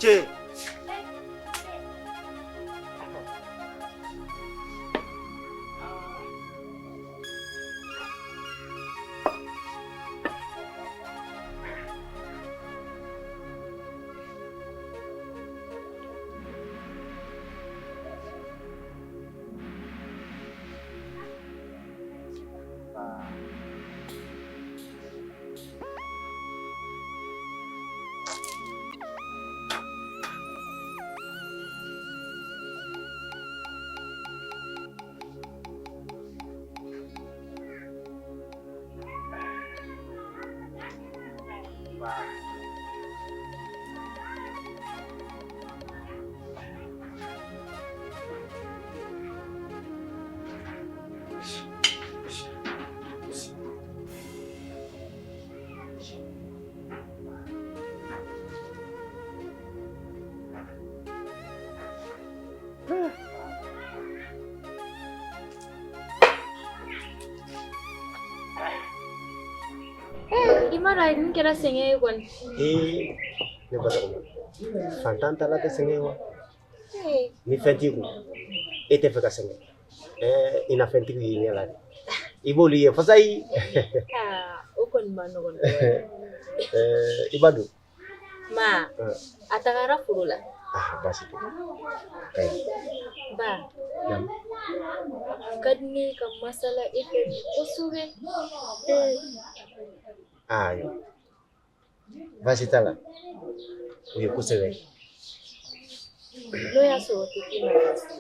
Ce. I m'a dɔn nin kɛra sɛgɛn ye kɔni. Ee, ne Batɔgɔma, fantan ta la tɛ sɛgɛn ye wa? Ni fɛn t'i kun, e tɛ fɛ ka sɛgɛn. Ɛɛ, i na fɛntigiw y'i ɲɛ la dɛ. I b'olu ye fasayi. Aa, o kɔni ma nɔgɔn. Ɛɛ, i b'a dɔn. Ma, a tagara foro la. Ah, baasi tɛ. Ka ɲi. Ba, Naamu. a ka di ne ye ka masala e fɛ bi kosɛbɛ. Ayiwa. Baasi t'a la. O ye kosɛbɛ. N'o y'a sɔrɔ o tɛ k'i ma baasi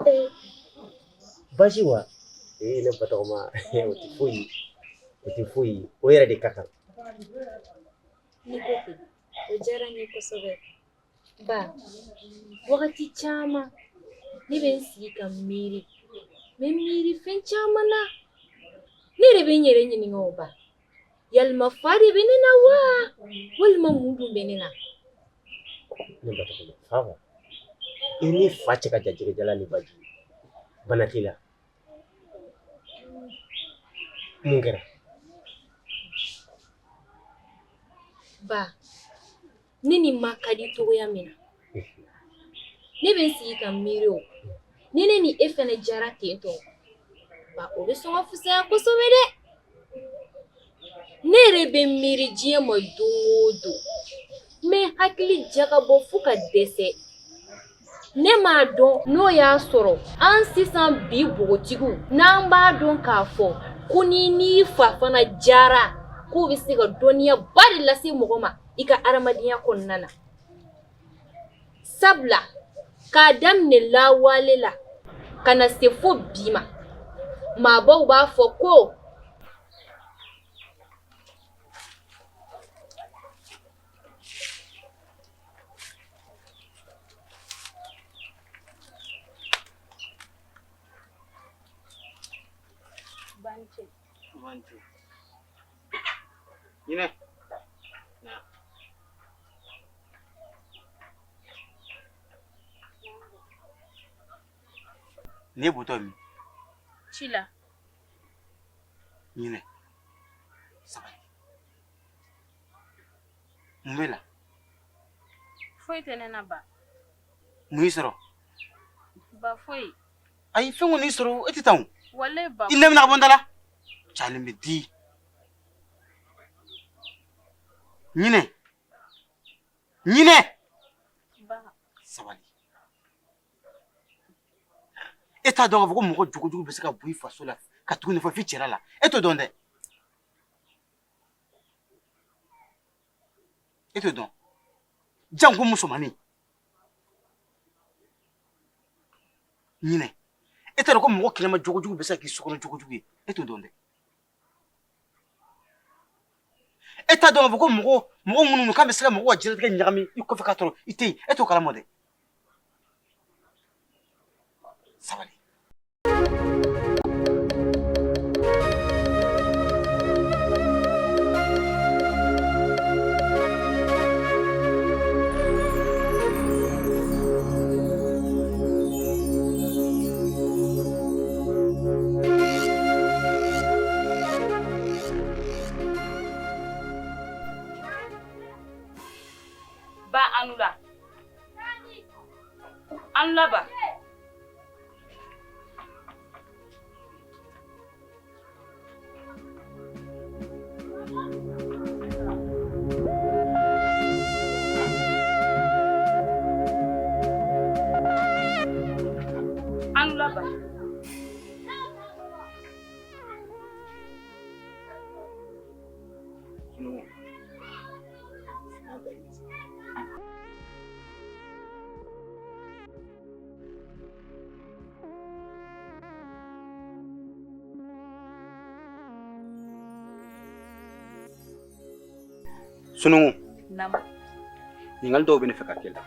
ye. Baasi wa? Ee, ne Batɔgɔma, o tɛ foyi ye. O tɛ foyi ye. O yɛrɛ de ka kan. N'i ko ten, o diyara n ye kosɛbɛ. Ba, wagati caman ne bɛ n sigi ka miiri. N bɛ miiri fɛn caman na. Ne yɛrɛ bɛ n yɛrɛ ɲininka o ba. Yalima fa de bɛ ne na wa? Walima mun dun bɛ ne na? Ne Batɔgɔma, fa wa? I ni fa cɛ ka jan jɛgɛjalan ni baji ye. Bana t'i la. Mun kɛra? Ba, ne ni ma ka di cogoya min na, ne bɛ n sigi ka miiri o. Ni ne ni e fɛnɛ jara ten tɔ, ba o bɛ sɔn ka fisaya kosɛbɛ dɛ. Ne yɛrɛ bɛ miiri diɲɛ ma don o don. N bɛ hakili jagabɔ fo ka dɛsɛ. Ne m'a dɔn n'o y'a sɔrɔ an sisan bi npogotigiw n'an b'a dɔn k'a fɔ ko ni n'i fa fana jara k'o bɛ se ka dɔnniyaba de lase mɔgɔ ma i ka adamadenya kɔnɔna na. Sabula k'a daminɛ lawale la ka na se fo bi ma, maabaw b'a fɔ ko Ɲinɛ. Ne bɔtɔ min? Ci la. Ɲinɛ. Sabali. Mun b'e la? Foyi tɛ ne na ba. Mun y'i sɔrɔ? Ba foyi. Ayi fɛn kɔni y'i sɔrɔ e tɛ taa o. Walayi ba. I nɛminɛ ka bɔ n da la. Calen bɛ di. Ɲinɛ. Ɲinɛ. Ba. Sabali. E t'a dɔn k'a fɔ ko mɔgɔ jogojugu bɛ se ka bɔ i faso la ka tugu i nɔfɛ f'i cɛla la. E t'o dɔn dɛ. E t'o dɔn. Janko musomannin. Ɲinɛ. E t'a dɔn ko mɔgɔ kɛnɛma jogojugu bɛ se ka k'i sokɔnɔ jogojugu ye. E t'o dɔn dɛ. E t'a dɔn k'a fɔ ko mɔgɔ mɔgɔ minnu k'a bɛ se ka mɔgɔw ka diɲɛlatigɛ ɲagami i kɔfɛ k'a sɔrɔ i tɛ yen. E t'o kalama dɛ. Sabali. Ba a ni wula. Wula ba. An wula ba. Sununkun. Naamu. Ɲininkali dɔw bɛ ne fɛ ka k'i la.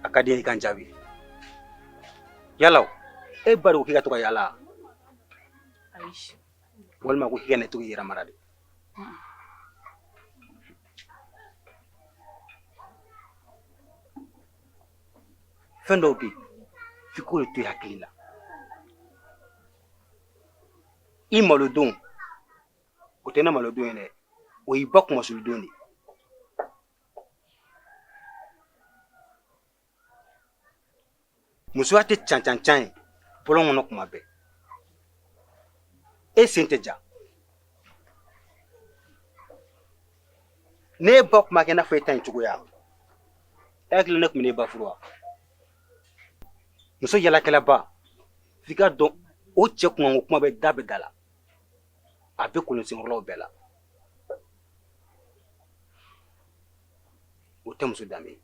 A ka di n ye i ka n jaabi. Yala o, e ba de ko k'i ka to ka yaala? Ayi. Walima ko k'i ka na to k'i yɛrɛ mara de? Fɛn dɔw bɛ yen, f'i k'o de to i hakili la. I malodon, o tɛ ne malodon ye dɛ, o y'i ba kunmasuludon de ye. Musoya tɛ cancancan ye bɔlɔn kɔnɔ kuma bɛɛ. E sen tɛ ja. Ne ba kuma kɛ n'a fɔ e ta in cogoya. E hakili ne tun bɛ ne ba furu wa? Muso yalakɛlaba, f'i k'a dɔn o cɛ kunkanko kuma bɛ da bɛ da la. A bɛ kolon senkɔrɔlaw bɛɛ la. O tɛ muso danbe ye.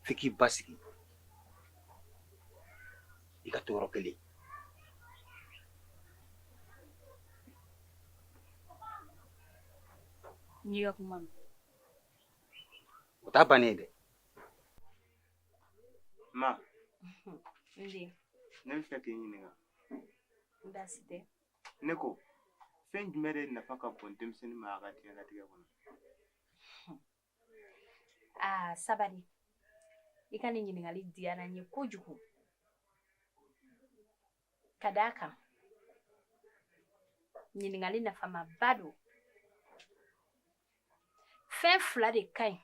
F'i k'i basigi. I ka to yɔrɔ kelen. N y'i ka kuma mɛn. O t'a bannen ye dɛ. Ma. N den. Ne bɛ fɛ k'i ɲininka. Baasi tɛ. Ne ko fɛn jumɛn de nafa ka bon denmisɛnnin ma a ka diɲɛlatigɛ kɔnɔ? Aa sabali. I ka nin ɲininkali diyara n ye kojugu. Ka d'a kan ɲininkali nafamaba don. Fɛn fila de ka ɲi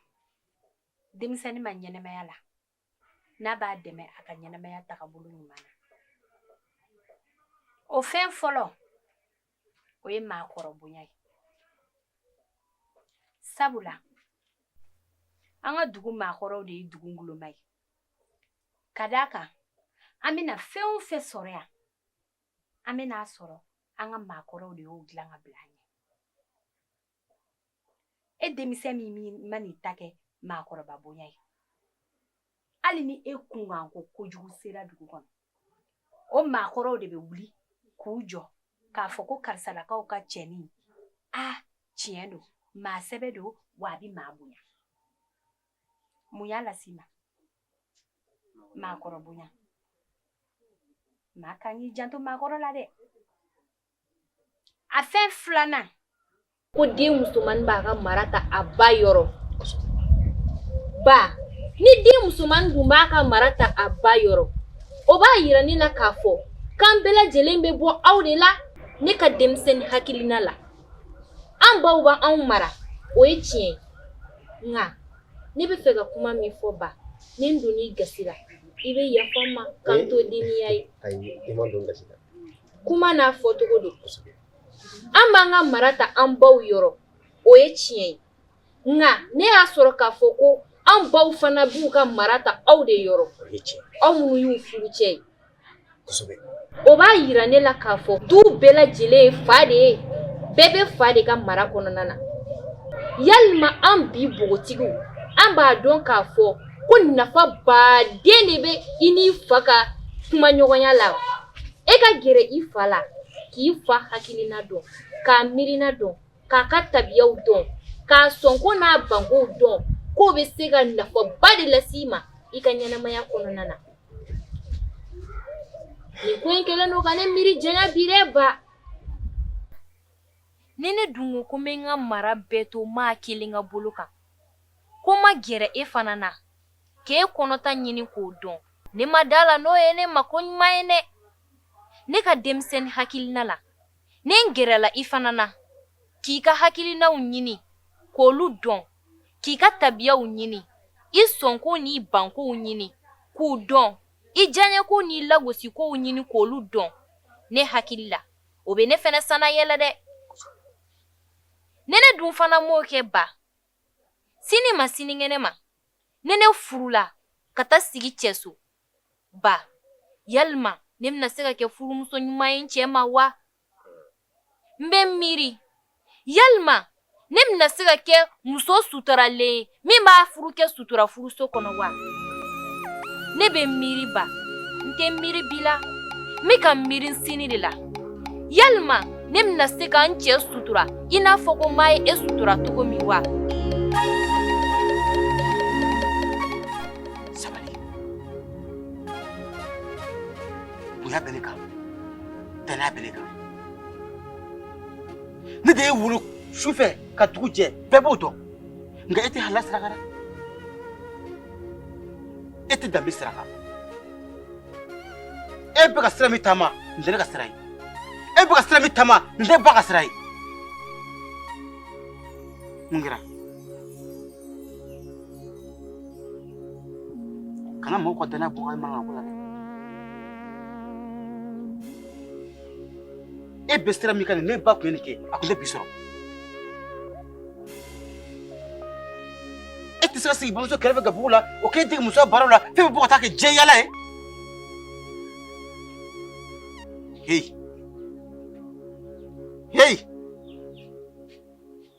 denmisɛnnin ma ɲɛnamaya la n'a b'a dɛmɛ a ka ɲɛnamaya tagabolo ɲuman na. O fɛn fɔlɔ, o ye maakɔrɔ bonya ye. Sabula an ka dugu maakɔrɔw de ye dugu nguloma ye. Ka d'a kan an bɛna fɛn o fɛn sɔrɔ yan, an bɛna a sɔrɔ an ka maakɔrɔw de y'o dilan ka bila an ɲɛ. E denmisɛn min ma n'i ta kɛ maakɔrɔba bonya ye, hali ni e kunkanko kojugu sera dugu kɔnɔ, o maakɔrɔw de bɛ wuli k'u jɔ k'a fɔ ko karisalakaw ka cɛnin, a tiɲɛ don, maa sɛbɛ don, wa a bɛ maa bonya. Mun y'a las'i ma? Maakɔrɔ bonya. Maa kan k'i janto maakɔrɔ la dɛ. A fɛn filanan, ko den musomannin b'a ka mara ta a ba yɔrɔ. Ba, ni den musomannin dun b'a ka mara ta a ba yɔrɔ, o b'a yira ne la k'a fɔ k'an bɛɛ lajɛlen bɛ bɔ aw de la. Ne ka denmisɛnnin hakilina la, an baw b'anw mara, o ye tiɲɛ ye. Nka ne bɛ fɛ ka kuma min fɔ ba, ni n donn'i gasi la, i bɛ yafa n ma k'an to denniya ye. Ayi, i ma don gasi la. Kuma n'a fɔcogo don. An b'an ka mara ta an baw yɔrɔ, o ye tiɲɛ ye. Nka ne y'a sɔrɔ k'a fɔ ko an baw fana b'u ka mara ta aw de yɔrɔ, aw minnu y'u furucɛ ye. O b'a yira ne la k'a fɔ du bɛɛ lajɛlen ye fa de ye, bɛɛ bɛ fa de ka mara kɔnɔna na. Yalima an bi npogotigiw, an b'a dɔn k'a fɔ ko nafa baden de bɛ i n'i fa ka kumaɲɔgɔnya la. E ka gɛrɛ i fa la, k'i fa hakilina dɔn, k'a miirina dɔn, k'a ka tabiyaw dɔn, k'a sɔnko n'a bankow dɔn, k'o bɛ se ka nafaba de lase i ma i ka ɲɛnamaya kɔnɔna na. Nin ko in kɛlen don ka ne miiri janya bi dɛ ba. Ni ne dun ko ko n bɛ n ka mara bɛɛ to maa kelen ka bolo kan, ko n ma gɛrɛ e fana na, k'e kɔnɔta ɲini k'o dɔn, ne ma da la n'o ye ne ma ko ɲuman ye dɛ. Ne ka denmisɛnnin hakilina la, ni n gɛrɛla i fana na, k'i ka hakilinaw ɲini, k'olu dɔn, k'i ka tabiyaw ɲini, I sɔnko n'i bankow ɲini k'u dɔn, i diyaɲɛko n'i lagosikow ɲini k'olu dɔn, ne hakili la o bɛ ne fɛnɛ sana yɛlɛ dɛ. Ne ne dun fana m'o kɛ ba, sini ma sinikɛnɛ ma ne ne furula ka taa sigi cɛ so ba, yalima ne bɛna se ka kɛ furumuso ɲuman ye n cɛ ma wa? N bɛ miiri, yalima ne bɛna se ka kɛ muso suturalen ye min b'a furu kɛ sutura furuso kɔnɔ wa? Ne bɛ miiri ba, n tɛ miiri bi la, n bɛ ka miiri sini de la. Yalima ne bɛna se ka n cɛ sutura i n'a fɔ ko maa ye e sutura cogo min wa? Sabali, bonya bɛ ne kan, danaya bɛ ne kan. Ne de ye wolo su fɛ ka dugu jɛ, bɛɛ b'o dɔn. Nka e tɛ halala sira kan dɛ, e tɛ danbe sira kan. E bɛ ka sira min taama, nin tɛ ne ka sira ye. E bɛ ka sira min taama, nin tɛ ba ka sira ye. Mun kɛra? Kana mɔgɔw ka danaya bɔ ka mankan ko la dɛ. E bɛ sira min kan nin, ne ba tun ye nin kɛ, a tun tɛ bi sɔrɔ. E tɛ se ka sigi bamuso kɛrɛfɛ gabugu la, o k'e dege musoya baaraw la, f'e bɛ bɔ ka taa kɛ diɲɛ yaala ye. Heyi, heyi,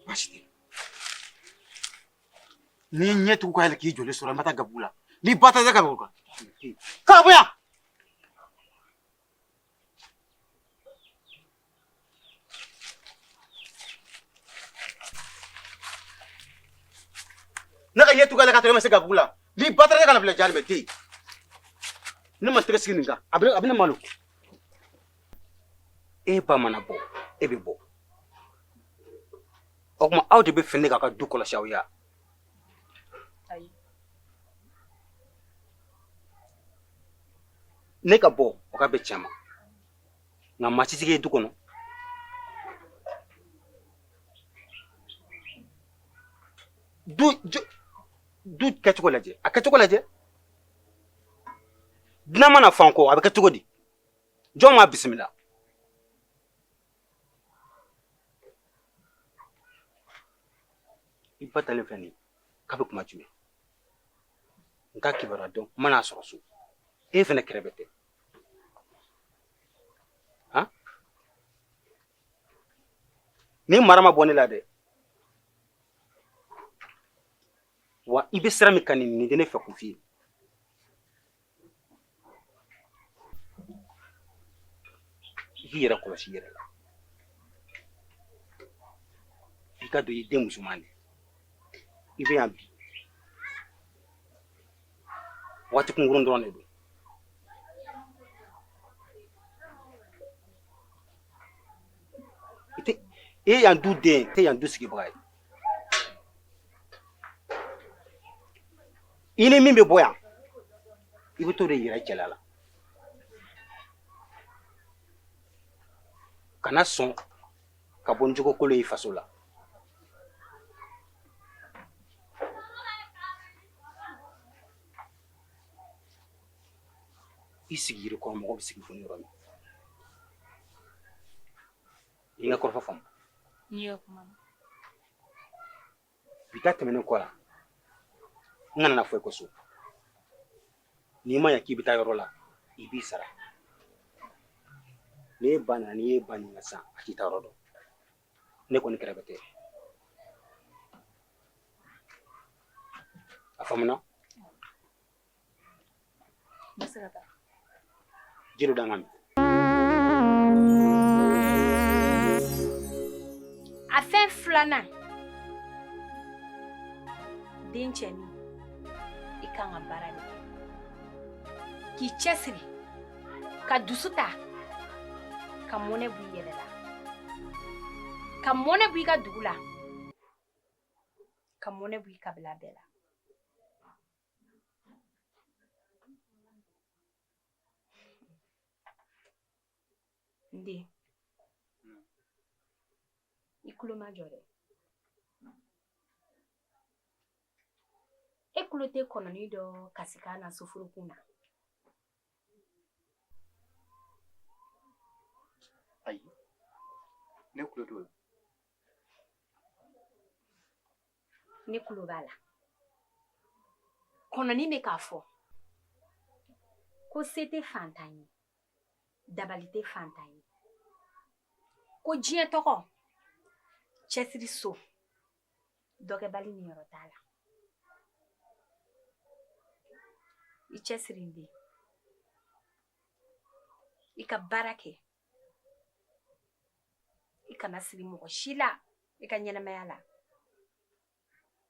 baasi tɛ. N'i ɲɛ tugu ka yɛlɛ k'i jɔlen sɔrɔ, i ma taa gabugu la. N'i ba ta tɛ gabugu kan. K'a bɔ yan. Ne ka ɲɛ tugu ka tɛmɛ ma se gabugu la. N'i ba taara ne kana bila jarimɛ den. Ne ma tɛgɛ sigi nin kan. A bɛ ne malo. E ba mana bɔ, e bɛ bɔ. O tuma aw de bɛ fɛ ne k'a ka du kɔlɔsi aw ye wa? Ayi. Ne ka bɔ, o ka bɛn tiɲɛ ma. Nka maa si tɛ ye du kɔnɔ. Du kɛcogo lajɛ, a kɛcogo lajɛ. Dunan mana fan kɔ, a bɛ kɛ cogo di? Jɔn m'a bisimila? I ba talen filɛ nin ye, k'a bɛ kuma jumɛn? N t'a kibaruya dɔn, n man'a sɔrɔ so. E fɛnɛ kɛrɛfɛ tɛ. Han? Ni mara ma bɔ ne la dɛ. Wa i bɛ sira min kan nin, nin tɛ ne fɛ k'o f'i ye. I k'i yɛrɛ kɔlɔsi i yɛrɛ la. I ka don i den musoman de. I bɛ yan bi. Waati kunkurun dɔrɔn de don. I tɛ e ye yan du den, i tɛ yan du sigibaga ye. I ni min bɛ bɔ yan, i bɛ t'o de yira i cɛla la. Kana sɔn ka bɔ ni jogo kolon ye faso la. I sigi yiri kɔrɔ, mɔgɔ bɛ sigi fo ni yɔrɔ min. I ka kɔrɔfɔ faamu. N'i ka kuma. Bi ta tɛmɛnen kɔ la, n kana na fɔ i kɔ so. N'i ma ɲɛ k'i bɛ taa yɔrɔ la, i b'i sara. N'e ba nana, n'i ye ba ɲininka sisan, a t'i taa yɔrɔ dɔn. Ne kɔni kɛrɛfɛ tɛ. A faamuna? N bɛ se ka taa. Ji dɔ d'an ka min. A fɛn filanan, den cɛnin, i kan ka baara de kɛ k'i cɛsiri, ka dusu ta, ka mɔnɛ bɔ i yɛrɛ la, ka mɔnɛ bɔ i ka dugu la, ka mɔnɛ bɔ i kabila bɛɛ la. N den, i tulo majɔ dɛ. E Tulo tɛ kɔnɔni dɔ kasikan na soforokun na? Ayi, ne tulo t'o la. Ne tulo b'a la. Kɔnɔni bɛ k'a fɔ ko se tɛ fantan ye, dabali tɛ fantan ye, ko diɲɛ tɔgɔ cɛsiri so dɔgɔbali niyɔrɔ t'a la. I cɛsiri n den, i ka baara kɛ, i kana siri mɔgɔ si la i ka ɲɛnamaya la.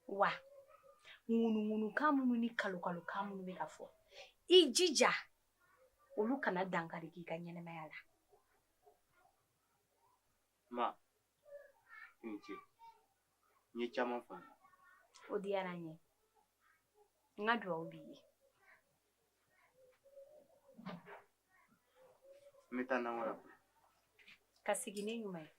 Wa ŋunuŋunukan minnu ni kalokalokan minnu bɛ ka fɔ, i jija olu kana dankari k'i ka ɲɛnamaya la. Ma, i ni ce. N ye caman faamu. O diyara n ye. N ka duwawu b'i ye. N bɛ taa nakɔ la. Ka segin ni ɲuman ye.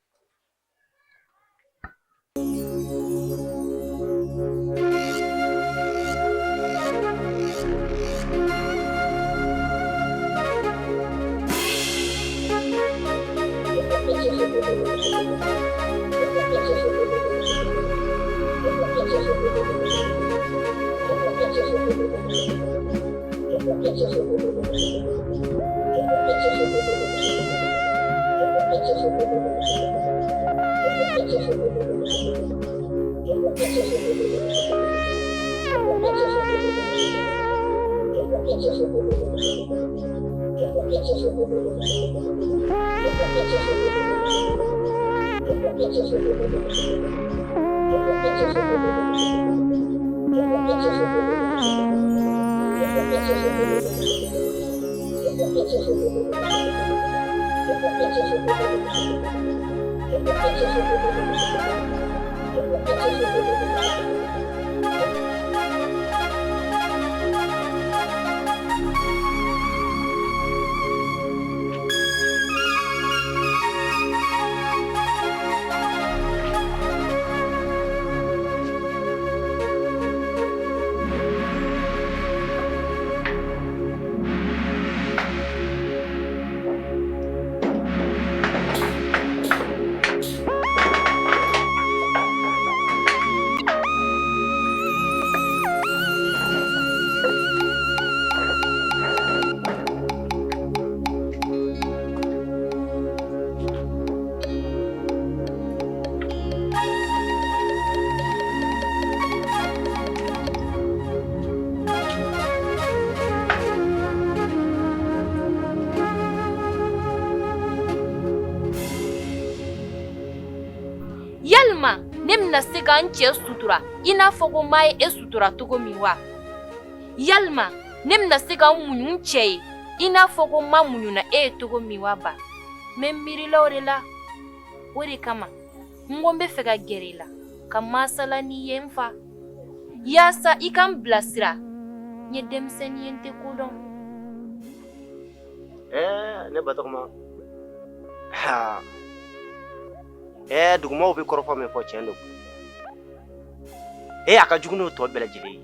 Yalima ne bɛna se ka n cɛ sutura i n'a fɔ ko ma ye e sutura cogo min wa? Yalima ne bɛna se ka n muɲu n cɛ ye i n'a fɔ ko ma muɲuna e ye cogo min wa ba? N bɛ miirila o de la. O de kama n ko n bɛ fɛ ka gɛrɛ i la ka masala n'i ye n fa, yaasa i ka n bilasira. N ye denmisɛnnin ye, n tɛ ko dɔn. Ne Batɔgɔma, ha dugumaw bɛ kɔrɔfɔ min fɔ tiɲɛ don. A ka jugu n'o tɔ bɛɛ lajɛlen ye.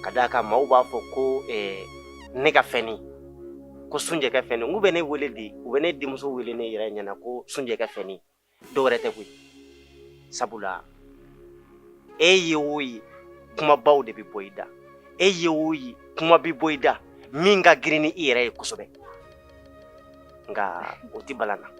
Ka d'a kan maaw b'a fɔ ko ne ka fɛnni, ko Sunjɛ ka fɛnni. N k'u bɛ ne wele de, u bɛ ne denmuso wele ne yɛrɛ ɲɛna ko Sunjɛ ka fɛnni. Dɔw wɛrɛ tɛ koyi. Sabula e ye o ye, kumabaw de bɛ bɔ i da. E ye o ye, kuma bɛ bɔ i da min ka girin ni i yɛrɛ ye kosɛbɛ. Nka o tɛ bala na.